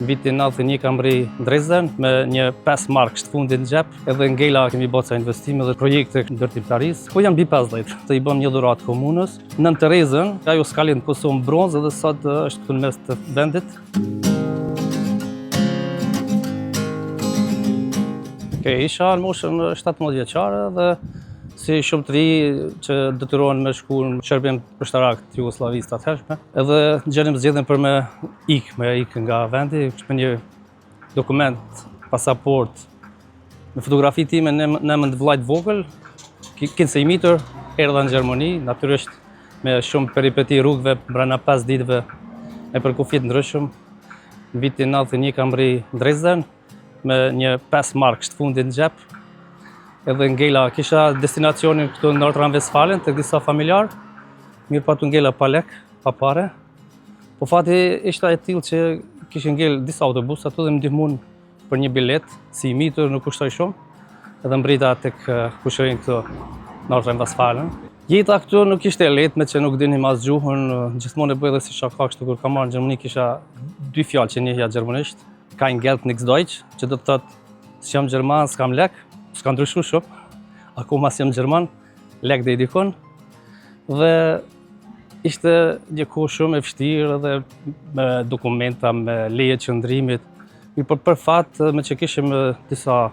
Vitin 91 kam mrri në Dresden me një 5 markë të fundit në xhep, edhe ngela kemi bërë ca investime dhe projekte ndërtimtarisë. Po jam mbi 50, të i bëm një dhuratë komunës. Nënë Terezën, ajo s'ka lind në Kosovë në bronz edhe sot është këtu në mes të vendit. Okej, isha në moshën 17 vjeçare dhe si shumë të ri që detyrohen me shku në shërbim ushtarak të Jugosllavisë të atëhershme, edhe gjenim zgjedhjen për me ik, me ik nga vendi, me një dokument, pasaport, me fotografi time në emën të vllait vogël, kinse i mitur, erdha në Gjermani, natyrisht me shumë peripeti rrugëve brenda 5 ditëve nëpër kufij të ndryshëm. Në vitin 91 kam mrri në Dresden me një 5 markë të fundit në xhep. Edhe ngela, kisha destinacionin këtu në Nordrhein-Westfalen te disa familjar. Mirëpo aty ngela pa lek, pa pare. Po fati ishte i tillë që kishin ngel disa autobusë aty dhe më ndihmun për një bilet, si i mitur nuk kushtoi shumë. Edhe mbrita tek kushërinjtë këtu Nordrhein-Westfalen. Jeta këtu nuk ishte e lehtë, me që nuk dinim as gjuhën, gjithmonë e bëj edhe si shaka kështu kur kam ardhur në Gjermani kisha dy fjalë që njihja gjermanisht, kein Geld nix Deutsch, që do të thotë s'jam gjerman, s'kam lek, s'ka ndryshu shumë. Akoma s'jam gjerman, lek dhe i dikun. Dhe ishte një kohë shumë e vështirë edhe me dokumenta, me leje qëndrimit. Mirëpo për fat, me që kishim disa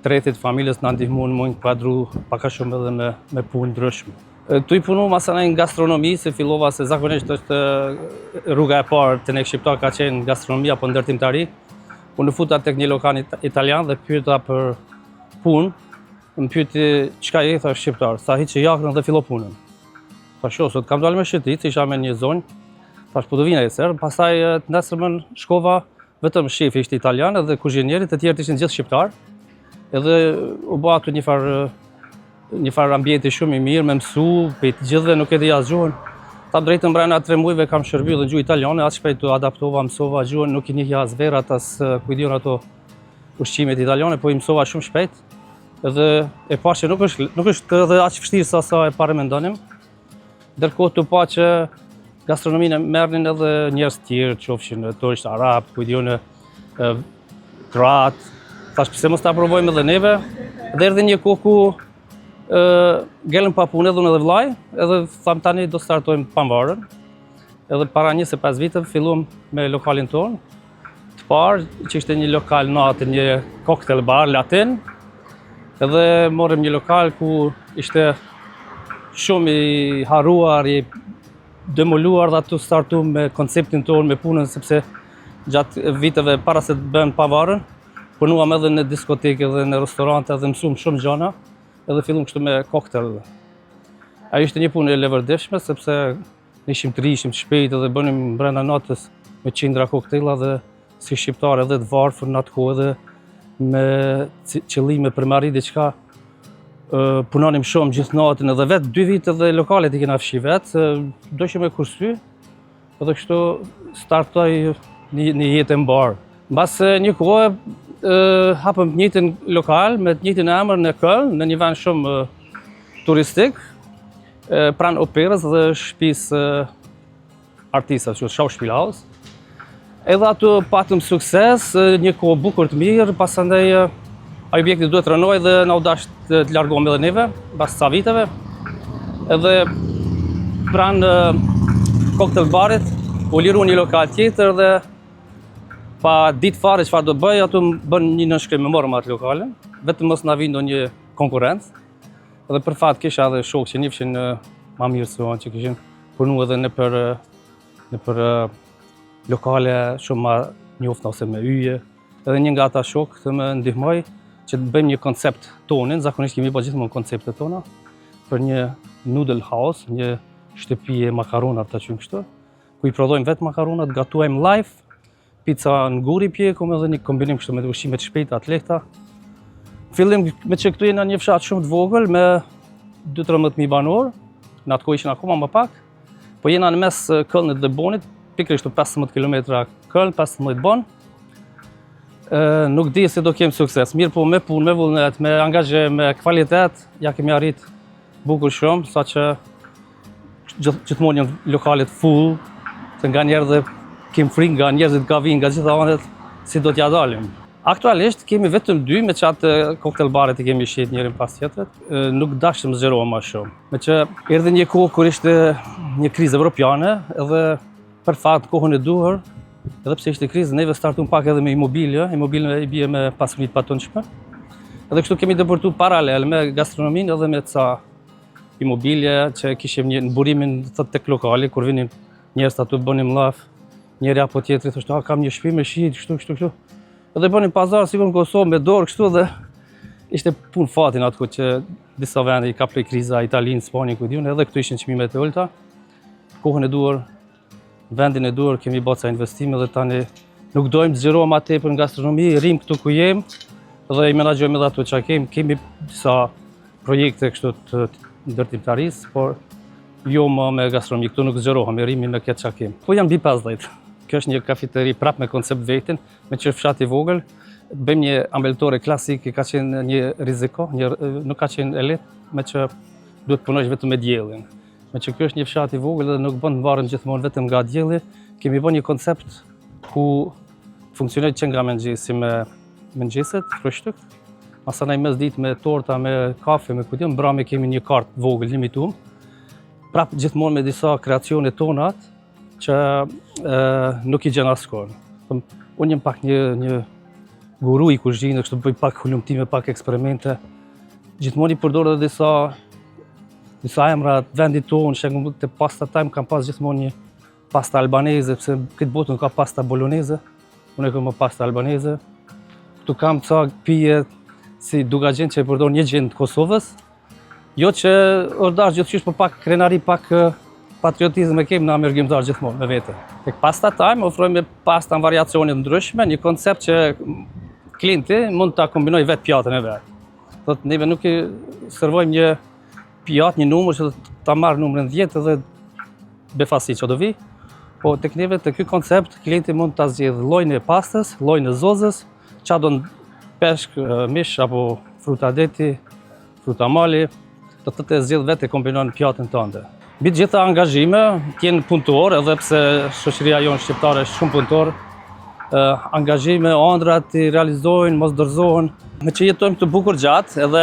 të rrethit familjes na ndihmuan m'u inkuadru pak a shumë edhe me, me punë ndryshme. Tu i punu masanej në gastronomi, se fillova se zakonisht është rruga e parë te ne shqiptar ka qenë gastronomia apo ndërtimtari. Unë u futa tek një lokal italian dhe pyeta për punë, Më pyeti çka je, thash shqiptar. Tha hiqe jakën dhe fillo punën. Thash jo, sot kam dalë me shëtit, isha me një zonjë. Thash po do vina nesër, pastaj të nesërmen shkova vetëm shefi ishte italian edhe kuzhinieri, të tjerët ishin gjithë shqiptar. Edhe u bë aty një farë një farë ambienti shumë i mirë, me mësu, prej të gjithëve nuk e dija as gjuhën. Ta drejtën brenda 3 muajve kam shërby dhe në gjuhë italiane, aq shpejt u adaptova, mësova gjuhën, nuk i njihja as verat, as ku i di unë ato ushqimet italiane, po i mësova shumë shpejt. Edhe e pa që nuk është, nuk është edhe aq vështirë sa sa e paramendonim. Ndërkohë tu pa që gastronominë e merrnin edhe njerëz të tjerë, qofshin turq, arab, ku di unë kroat. Thash pse mos ta provojmë edhe neve? Dhe erdhi një kohë ku ë ngelëm pa punë edhe unë edhe vllai, edhe thamë tani do startojmë Panvarën. Edhe para 25 viteve filluam me lokalin tonë. Të parë, që ishte një lokal natë, një cocktail bar latin, edhe morëm një lokal ku ishte shumë i harruar, i demoluar dhe aty startu me konceptin tonë, me punën, sepse gjatë viteve para se të bëjmë Panvarën, punuam edhe në diskotekë edhe në restorante edhe mësuam shumë gjana, edhe fillum kështu me koktel. Ajo ishte një punë e leverdishme, sepse Ne ishim të ri, ishim të shpejtë dhe bënim brenda natës me qindra koktejla dhe si shqiptarë edhe të varfër në atë kohë edhe me qëllime për me arrit diçka punonim shumë gjithë natën edhe vetë dy vite dhe lokalet i kena fshi vetë, dojshim me kursy, edhe kështu startoi një, një jetë e mbarë. Mbas një kohe hapëm të njëjtin lokal me të njëjtin emër në Köln, në një vend shumë turistik, pranë operës dhe shtëpisë artistëve, që Schauspielhaus. Edhe aty patëm sukses, një kohë bukur të mirë, pasandaj ai objekti duhet rrënoj dhe na u dasht të largohemi edhe neve, pas ca viteve. Edhe pranë koktel barit, u liru një lokal tjetër dhe pa ditë fare çfarë do bëj, aty bën një nënshkrim e morëm atë lokalin, vetëm mos na vijë ndonjë konkurrencë. Edhe për fat kisha edhe shokë që njifshin ma mirë se unë që kishin punu edhe nëpër, nëpër lokale shumë ma njoftna ose me yje. Edhe një nga ata shokë të më ndihmoi që të bëjmë një koncept tonin, zakonisht kemi bërë gjithmonë konceptet tona, për një noodle house, një shtëpi e makaronave ta quajmë kështu, ku i prodhojmë vetë makaronat, gatuajmë live, Pizza në gurë i pjekum edhe një kombinim kështu me ushqime të shpejta, të lehta. Fillim me që këtu jena një fshat shumë të vogël me 2-13.000 banorë, në atë kohë ishin akoma më pak, po jena në mes Këlnit dhe Bonit, pikërisht 15 km Këln, 15 Bon. E, nuk di se do kem sukses, mirë po me punë, me vullnet, me angazhim, me kvalitet, ja kemi arrit bukur shumë, sa që gjithmonë janë lokalet full, se nganjëherë dhe kem frikë nga njerëzit nga vinë nga gjitha anët. si do t'ja dalim. Aktualisht kemi vetëm dy, me qatë koktel baret i kemi shit njërin pas tjetrit, nuk dashëm zgjerohem ma shumë. Me që erdhi një kohë kur ishte një krizë evropiane, edhe për fat kohën e duhur, edhe pse ishte krizë, neve startum pak edhe me imobilje, imobilje i bie me pasuri të patundshme. Edhe kështu kemi depërtu paralel me gastronominë edhe me ca imobilje që kishim një në burimin thot tek lokali, kur vinin njerëz aty bënim llaf, njëri apo tjetri thoshte, "A kam një shtëpi me shit, kështu kështu kështu." Edhe bënim pazar sikur në Kosovë me dorë kështu dhe ishte punë fatin atë kohë që disa vende i kaploi kriza, Italinë, Spanjën, ku diun, edhe këtu ishin çmimet e ulta. Kohën e duhur, vendin e duhur kemi bërë ca investime dhe tani nuk dojmë të zgjerohem më tepër në gastronomi, rrim këtu ku jem dhe i menaxhojmë edhe ato që kemi. Kemi disa projekte kështu të ndërtimtarisë, por jo më me gastronomi, këtu nuk zgjerohem, rrimi me këtë që kemi. Po jam mbi 50. Kjo është një kafeteri prap me koncept vetin, me që fshat i vogël, bëjmë një ambeltore klasike, ka qenë një riziko, një, nuk ka qenë e lehtë, me që duhet punosh vetëm me diellin. Me që kjo është një fshat i vogël dhe nuk bën të varëm gjithmonë vetëm nga dielli, kemi bërë një koncept ku funksionoj që nga mëngjesi me mëngjeset, frühstück, masanaj mes ditë me torta, me kafe, me kujtim, mbrame kemi një kartë vogël limitum, prap gjithmonë me disa kreacione tonat që e, nuk i gjen askund. Thëm, unë jam pak një, një guru i kuzhinës, kështu bëj pak hulumtime, pak eksperimente. Gjithmonë i përdor edhe disa disa emra të vendit tonë, shembull te pasta time kam pas gjithmonë një pasta albaneze, pse këtë botë nuk ka pasta bolognese, unë e kam më pasta albaneze. Këtu kam ca pije si dugagjin që e përdor një gjin të Kosovës. Jo që është dash gjithçysh, por pak krenari, pak patriotizëm e kemi në mërgimtar gjithmonë me vete. Tek Pasta Time ofrojmë pasta në variacione të ndryshme, një koncept që klienti mund ta kombinojë vetë pjatën e vet. Thot neve nuk i servojmë një pjatë, një numër që ta marr numrin 10 edhe befasi që do vi. Po tek neve te ky koncept klienti mund ta zgjedhë llojin e pastës, llojin e zozës, ça do në peshk, mish apo fruta deti, fruta mali, do të të zgjedh vetë e kombinon pjatën tënde. Mbi të gjitha angazhime, të jenë punëtor, edhe pse shoqëria jonë shqiptare është shumë punëtor, angazhime, ëndrat i realizojnë, mos dorëzohen. Me që jetojmë të bukur gjatë, edhe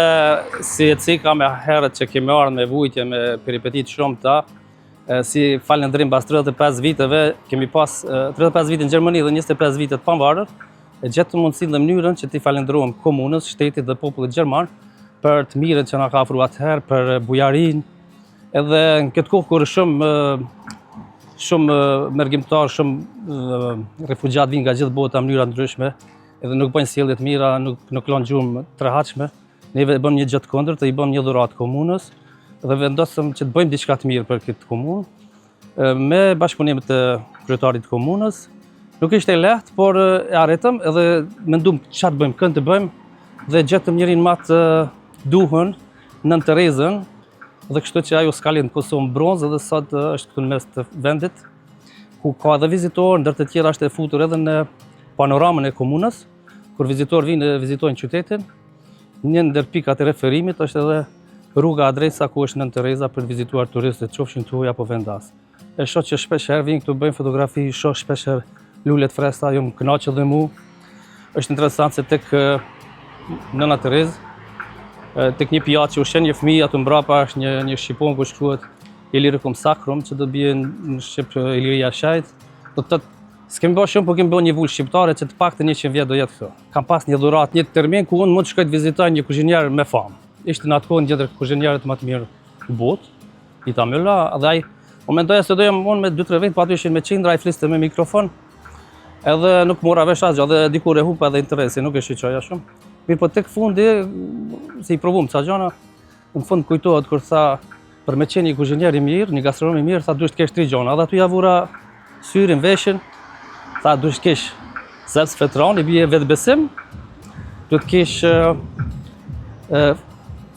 si e cika me herët që kemi ardhur me vujtje, me peripetit shumta, si falënderim pas 35 viteve, kemi pas 35 vite në Gjermani dhe 25 vite të pavarur, e gjetëm mundësinë dhe mënyrën që t'i falënderuam komunës, shtetit dhe popullit gjerman për të mirën që na ka ofruar atëherë, për bujarinë, edhe në këtë kohë kur shumë shumë mërgimtar, shumë refugjat vinë nga gjithë bota në mënyra ndryshme, edhe nuk bëjnë sjellje të mira, nuk nuk lënë gjurmë të rehatshme. Neve e bëm një gjë të kundërt, i bëm një dhuratë komunës dhe vendosëm që të bëjmë diçka të mirë për këtë komunë. Me bashkëpunim të kryetarit të komunës, nuk ishte e lehtë, por e arritëm edhe mendum çfarë të bëjmë, kënd të bëjmë dhe gjetëm njërin më të duhën, Nënë Terezën, dhe kështu që ajo skalit në Kosovë në bronz edhe sot është këtu në mes të vendit, ku ka edhe vizitor, ndër të tjera është e futur edhe në panoramën e komunës, kur vizitor vinë e vizitojnë qytetin, një ndër pikat e referimit është edhe rruga adresa ku është Nënë Tereza për të vizituar turistët, qofshin të huaj apo vendas. E shoh që shpesh herë vinë këtu bëjnë fotografi, shoh shpesh herë lulet fresta, jo më kënaq edhe mu. Është interesant se tek Nëna Terezë, tek një pjatë që ushqen një fëmijë aty mbrapa është një një shqiponë ku shkruhet Illyricum Sacrum, që do të bie në shqip Iliria e Shenjtë. Do të thotë s'kemi bërë shumë, por kemi bërë një vulë shqiptare që të paktën 100 vjet do jetë këtu. Kam pas një dhuratë, një termin ku unë mund të shkoj të vizitoj një kuzhinier me famë. Ishte në atë kohë një ndër kuzhinierët më të mirë në botë, Dieter Müller, dhe ai unë mendoja se do jem unë me 2-3 vetë, po aty ishin me qindra, ai fliste me mikrofon. Edhe nuk mora vesh asgjë, dhe dikur e hupa edhe interesin, nuk e shiqoja shumë. Mirë, po tek fundi, si i provum ca gjëra, në fund kujtohet kur tha për me qenë një kuzhinier i mirë, një gastronom i mirë, tha duhet të kesh tri gjëra. Edhe aty ja vura syrin, veshin, tha duhet të kesh Selbstvertrauen, i bie vetbesim, duhet të kesh e,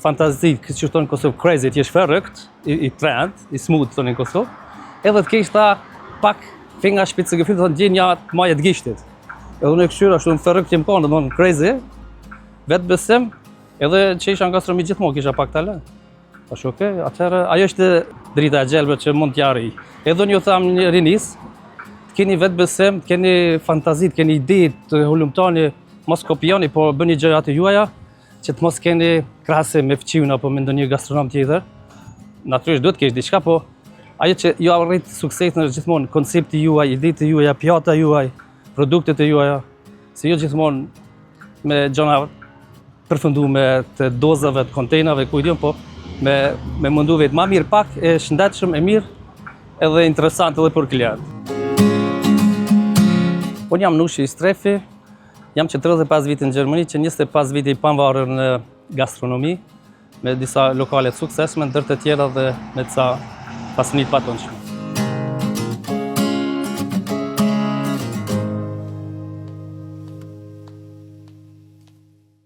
fantazi, këtë që thonë në Kosovë, crazy, të jesh verrückt, i, i trend, i smooth, thonë në Kosovë, edhe të kesh tha pak Fingerspitzengefühl, thonë ndjenja të maje të gishtit. Edhe unë e këshyra, ashtu në verrückt jem konë, dhe crazy, vetbesim, edhe që isha në gastronomi gjithmonë kisha pak talent. Tash okay, atëherë ajo është drita e gjelbër që mund t'ja arrij. Edhe unë ju tham një rinis, të Të keni vetëbesim, të keni fantazi, të keni ide, të hulumtoni, mos kopjoni, po bëni gjërat e juaja, që të mos keni krahasim me fqiun apo me ndonjë gastronom tjetër. Natyrisht duhet të kesh diçka, po ajo që ju arrit suksesin është gjithmonë koncepti juaj, idetë juaja, pjata juaj, produktet e juaja, se jo gjithmonë me gjëra përfundume të dozave, të kontejnave, ku i diun, po me, me mundu vetë ma mirë pak, e shëndetshëm, e mirë, edhe interesant edhe për klient. Unë jam Nushi Istrefi, jam që 35 vite në Gjermani, që 25 vite i pavarur në gastronomi, me disa lokale të suksesshme, ndër të tjera dhe me disa pasuni të patonshme.